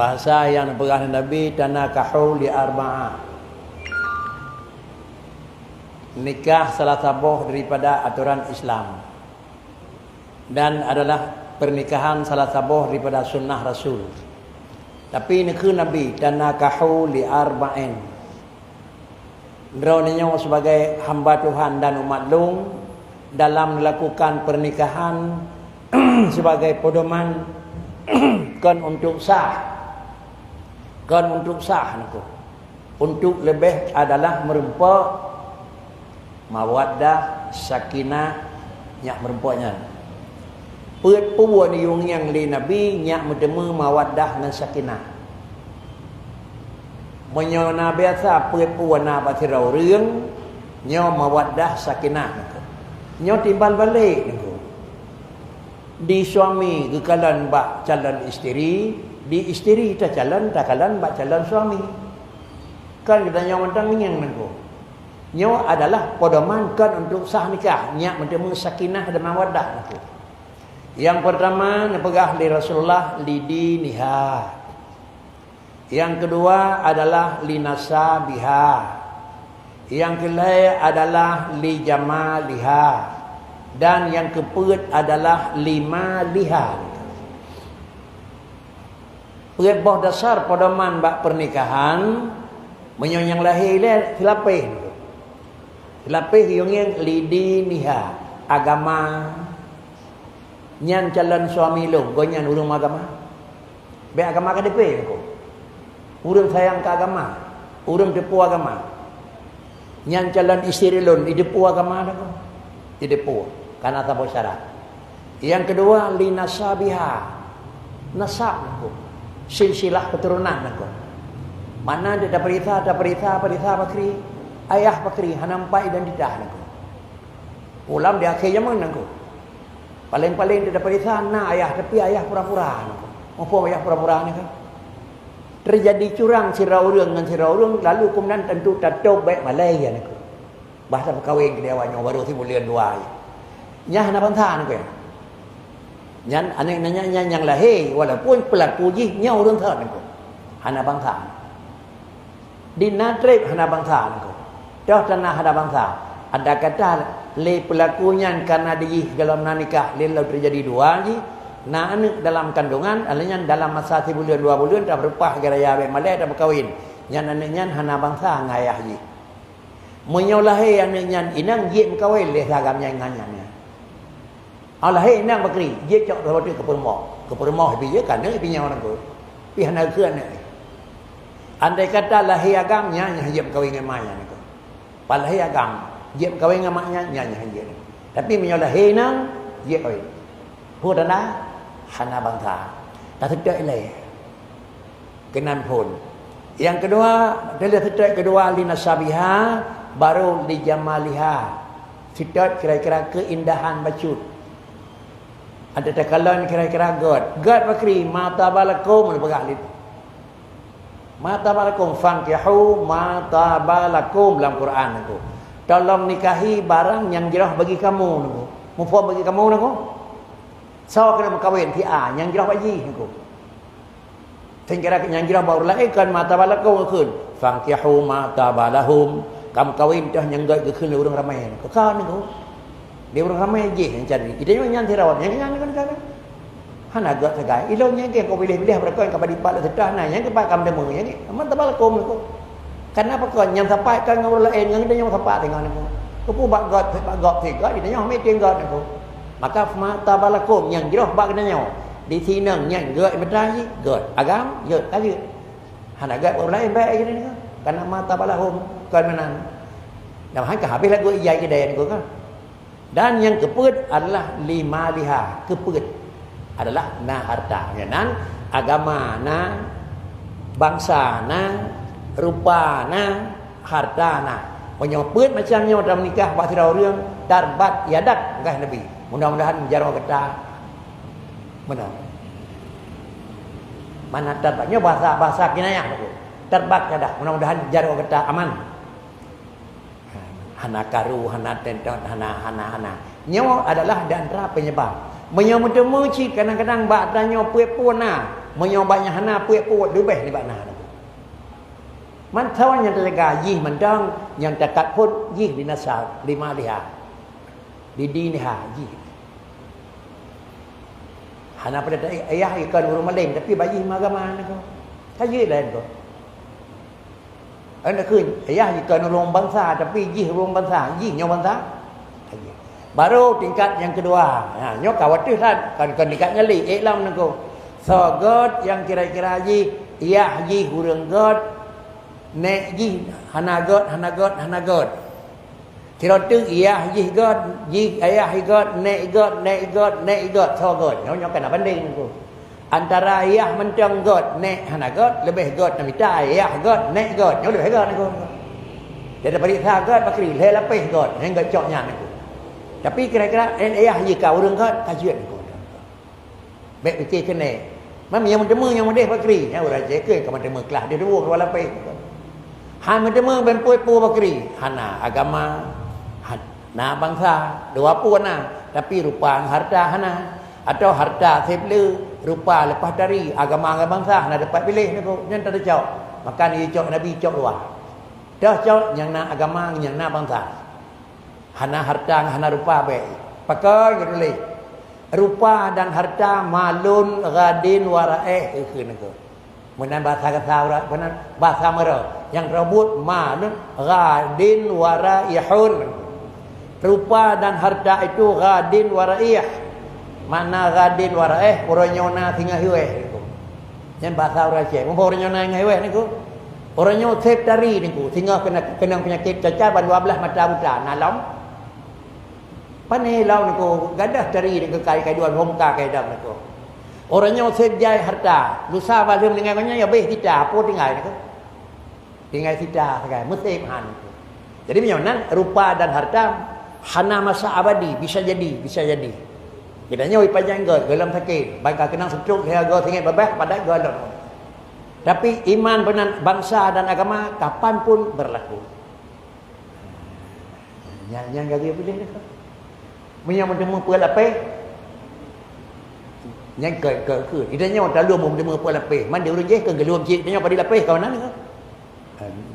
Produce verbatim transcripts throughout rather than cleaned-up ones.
Bahasa nyang neupeugah lé Nabi, "Tanakahu li arba'ah." Nikah salah saboh daripada atoran Islam dan adalah pernikahan salah saboh daripada sunnah Rasul. Tapi neukheun Nabi, "Tanakahu li arba'in." Droeneuh nyoe sebagai hamba Tuhan dan umat lôn dalam melakukan pernikahan sebagai pedoman kon untuk sah, kon untuk sah niko. Untuk leubeh adalah meureumpok mawaddah, sakinah, nyak meureumpok nyan. Peuet peue nyang lé Nabi nyak meuteumé mawaddah ngon sakinah. Meunyoe na biasa peuet peue na bak sidroe ureuëng, nyoe mawaddah sakinah niko. Nyoe timbal balek niko. Di suami geukalon bak calon isteri, di isteri tacalon, takalon bak calon suami. Kan geutanyoe mantong ngieng niko. Nyoe adalah pedoman kon untuk sah nikah, nyak meuteumé sakinah dan mawaddah niko. Nyang pertama neupeugah lé Rasulullah, "Lidiniha." Nyang keudua adalah, "Linasabiha." Nyang keulhée adalah, "Lijamaliha." Dan nyang keupeuet adalah, "Limaliha." Peuet boh dasar pedoman bak pernikahan, meunyoe nyang lahé lé silapéh. Silapéh nyang lidiniha, agama. Nyan calon suami lôn, gobnyan ureuëng agama. Bék agama ka dipé niko. Ureuëng sayang keu agama, ureuëng teupeue agama. Nyan calon isteri lôn, jiteupeue agama niko. Jiteupeue, kana saboh syarat. Nyang keudua, linasabiha. Nasab niko. Silsilah keturunan niko. Mana dia taperiksa, taperiksa, periksa pakri. Ayah pakri, hana nampak identitas niko. Ulam di akhé jameun niko. Paléng-paléng dia taperiksa na ayah, tapi ayah pura-pura niko. Muphom ayah pura-pura niko. Teujadi curang sidroe ureuëng ngon sidroe ureuëng, lalu keumudian tantu tatôb bék malée nyan niko. Bah tapeukawen keu awak nyoe baru sibuleuen dua. Nyan hana bansa niko. Nyan aneuëk nyan, nyan nyang lahé, walaupun peulaku jih nyoe ureuëng thon niko. Hana bansa. Di na treb hana bansa niko. Toh tana hana bansa. Ada kata lé peulaku nyan kana di jih golom na nikah lé lom teujadi dua jih, na aneuëk dalam kandungan, alheuh nyan dalam masa sibuleuen dua buleuen tapeureupah geuraya bék malée tapeukawen. Nyan aneuëk nyan hana bansa ngon ayah jih. Meunyoe lahé aneuëk nyan inong, jeuet meukawen lé si agam nyan ngon nyan. Óh lahé inong pakri, jeuet cok saboh teuk keu peurumoh. Keu peurumoh pih jeuet, ka aneuëk pih nyoe niko. Pih hana keu aneuëk. Andai kata lahé agam, nyan nyang jeuet meukawen ngon ma nyan niko. Pat lahé agam, jeuet meukawen ngon mak nyan, nyan nyang jeuet. Tapi meunyoe lahé inong, jeuet kawen. Peue tanda? Hana bansa. Taseutôt ilée. Keunan phon. Nyang keudua, dalil seutôt keudua, linasabiha, baru lijamaliha. Seutôt kira-kira keuindahan bacut. Ada takalon kira-kira göt. Göt pakri, ma taba lakum, neupeugah lé. Ma taba lakum, fankihu ma taba lakum lam Quran niko. Tolong nikahi barang nyang jroh bagi kamu niko. Muphom bagi kamu niko. Soe keuneuk meukawen si A nyang jroh bak jih niko. Sehingga nyang jroh bak ureuëng laén kon ma taba lakum kheun. Fankihu ma taba lahum. Kam kawen toh nyang göt geukheun lé ureuëng ramé niko. Ka niko. Di ureuëng ramé jih nyang cari. Ita nyoe nyan sidroe, nyang nyan niko niko. Hana göt sagai. Ilôn nyang keu piléh-piléh beureukat ka badi pat lé seutah na nyang keubat kam deungoe nyang ni. Ma taba lakum niko. Kenapa kon nyang sapat kan ngon ureuëng laén, ngon geutanyoe sapat teungoh niko. Keupeue bak göt, bak göt si göt, geutanyoe hana tem göt niko. Maka ma taba lakum nyang jroh bak geutanyoe. Di sinan nyang göt meutai, göt. Agam, göt, ka göt. Hana göt ureuëng laén baik geutanyoe niko. Karena ma taba lahum, kon meunan. Dah han ka habéh lagu ijai keudai niko kan. Dan nyang keupeuet adalah limaliha, keupeuet adalah na harta. Nyan nan agama na, bansa na, rupa na, harta na. Meunyoe peuet macam nyoe dalam nikah bak sidroe ureuëng, tarbat yadak, peugah Nabi. Mudah-mudahan jaroe gata meunan. Mana tarbat? Nyoe bahasa, bahasa kinayah tu. Tarbat yadak. Mudah-mudahan jaroe gata aman. Hana karu, hana tentot, hana, hana, hana. Nyoe adalah di antara penyebab. Meunyoe meuteumé cit kadang-kadang bak tanyoe peuet pun na. Meunyoe bak nyang hana peuet-peuet leubeh nibak na. Mantong nyang teujaga jih mantong, nyang takat phon jih di nasab, di maliha. Di diniha jih. Hana pada ta-, ayah ikon ureuëng malém, tapi bak jih meuagama niko. Ka jeuet laén ko. Anda kheun, ayah jih kon ureuëng bansa, tapi jih ureuëng bansa, jih nyoe bansa. Baru tingkat nyang keudua. Ha, nyoe ka wateuh that, kon, kon tingkat nyang lé, eh, lom niko. Soe göt nyang kira-kira jih, yah jih ureuëng göt, nék jih hana göt, hana göt, hana göt. Sidroe teuk yah jih göt, jih ayah jih göt, nék jih göt, nék jih göt, nék jih göt, soe göt. Nyoe, nyoe kana bandeng niko. Antara yah mantong göt, nék hana göt, leubeh göt na mita, yah göt, nék göt, nyoe leubeh göt niko. Jadi peuriksa göt, pakri, lhèe lapéh göt, nyang göt cok nyan niko. Tapi kira-kira, eh, yah jih ka ureuëng göt, ka jeuet niko. Bék pike keunék. Mam nyang meuteumé nyang meudeh pakri, nyan ureuëng Aceh keu ka meuteumé klah di dua, dua lapéh. Han meuteumé ban pue-pue pakri, hana agama, hana bansa, dua pue na, tapi rupa ngon harta hana. Atau harta seb le, rupa leupah tari, agama ngon bansa hana dapat piléh niko, nyan teucok. Maka jicok Nabi cok luwa. Teucok nyang na agama, nyang na bansa. Hana harta, hana rupa bék. Pakon geutuléh? Rupa dan harta malun ghadin waraéh, kheun niko. Meunan bahasa Gaza, meunan bahasa Mara. Nyang robot malun ghadin waraihun. Rupa dan harta itu ghadin waraih. Makna ghadin waraih, uroe nyoe na singoh hiweh niko. Nyan bahasa ureuëng Aceh. Muphom uroe nyoe na singoh hiweh niko. Uroe nyoe seb tari niko. Singoh kena, keunong peunyakét cacar ban dua blaih mata buta. Na lom. Pane lom niko, gadoh tari niko kai, kai dua lom ka kai dam niko. Uroe nyoe seb jai harta, lusa ban lheueh meuninggai ngon nyan, ya béh sita, peue tinggai niko. Tinggai sita sagai, meuseb han niko. Jadi meunyoe nan rupa dan harta hana masa abadi, bisa jadi, bisa jadi. Geutanyoe ipajan göt, gohlom sakét, ban ka keunong stroke, lhèe go singoh babah, padat gohlom. Tapi iman beunan bansa dan agama kapan pun berlaku. Nyan, nyan gadoh piléh niko. Meunyoe meuteumé peuet lapéh, nyan keu, keu, keu. Geutanyoe talom meuteumé peuet lapéh. Man di ureuëng jih keu geulom cit, geutanyoe padum lapéh kawan niko.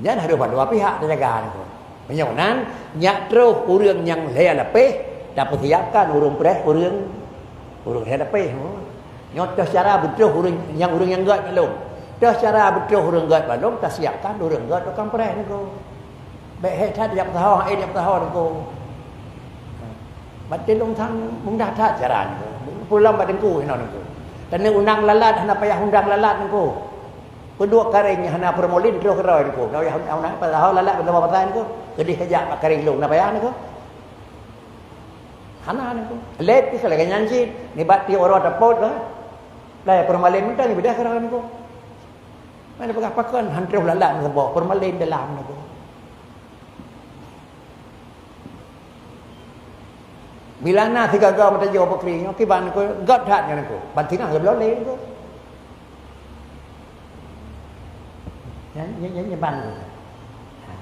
Nyan harôh ban dua pihak teujaga niko. Meunyoe nan, nyak troh ureuëng nyang lhèe lapéh, tapeusiapkan ureuëng preh ureuëng, ureuëng lhèe lapéh. Nyoe toh cara beutroh ureuëng nyang, ureuëng nyang göt bak lom. Toh cara beutroh ureuëng göt bak lom, tasiapkan ureuëng göt tukang preh niko. Bék hék that jak peusaho, hai jak peusaho niko. Batin lôn sang mudah that cara niko. Pulang bak teungku inoe niko. Taneuk undang lalat hana payah undang lalat niko. Peuduek karéng hana formalin troh keudroe niko. Hana payah undang peusaho lalat bak pasai niko. Keudeh kajak bak karéng lôn hana payah niko. Hana niko. Lét pih lagèe nyan cit. Nibak tiep uroe tapot lah. Lai formalin mantong ibeudôh keudroe niko. Mana peugah pakon han troh lalat meusaboh, formalin dalam niko. Bila na sigaga meutajô pakri nyoe, kiban niko, göt that nyoe niko. Ban singoh geubloe lé niko. Nyan, nyan, nyan, nyan ban niko. Ha.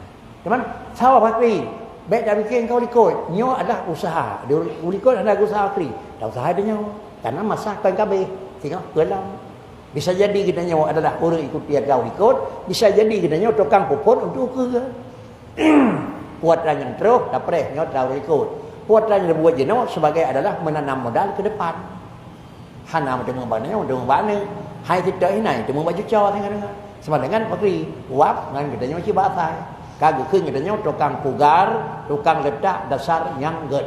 Teuma, sawa pakri, bék tapike keu likot. Nyoe adalah usaha. Di likot hana usaha pakri. Tausaha di nyoe. Karena masa kon ka abéh. Singoh peulang. Bisa jadi geutanyoe adalah ureuëng ikuti agama likot, bisa jadi geutanyoe tukang peuphon untuk ukeue. Peue atra nyang troh, tapreh nyoe atra ureuëng likot. Peue atra nyang buet jinoe sebagai adalah menanam modal ke depan. Hana meuteumé bak nyoe, meuteumé bak nyoe. Hai sitoe inan, teumé bak cucoe singoh deungon. Sama dengan pakri, wab ngon geutanyoe cit bak asai. Ka geukheun geutanyoe tukang pugar, tukang leutak dasar nyang göt.